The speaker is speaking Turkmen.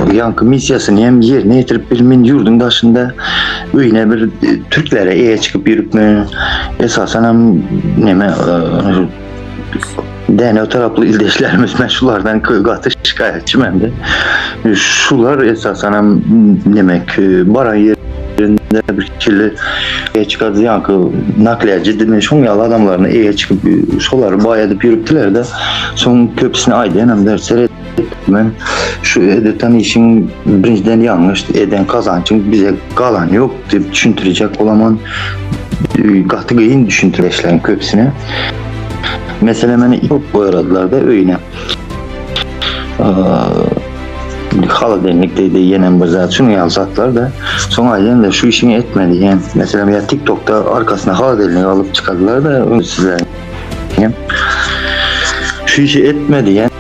Ýaňky missiýasyny hem ýerine ýetirip bilmin ýurduň daşynda öýüne bir türklere eýe çykyp ýörüpmi esasan hem neme Dänew taraply ildeşlerimiz men şulardan gaty şikaýatçy mende. Şular esasan hem demek baran ýerinde bir kili eýe çykardy ýaňky naklýajy diýme şoň ýaly adamlaryny eýe çykyp şolary baý edip ýörüpdiler-de soň köpüsini aýdýanam der Men şu edetan işiň birinjiden ýalňyş eden gazançyň bize galan ýok diýip düşündirjek bolaman gaty gyn düşündireşleriň köpüsine. Meselem meni goýradylar da öýüne. Haladenlik diýdi ýenem bir zat şunuň ýaly zatlar da. Soň aýdýan da şu işiňi etme diýen. Meselem ýa TikTokda arkasyna haladenlik alyp çykardylar da sizler. Şu işi etme diýen.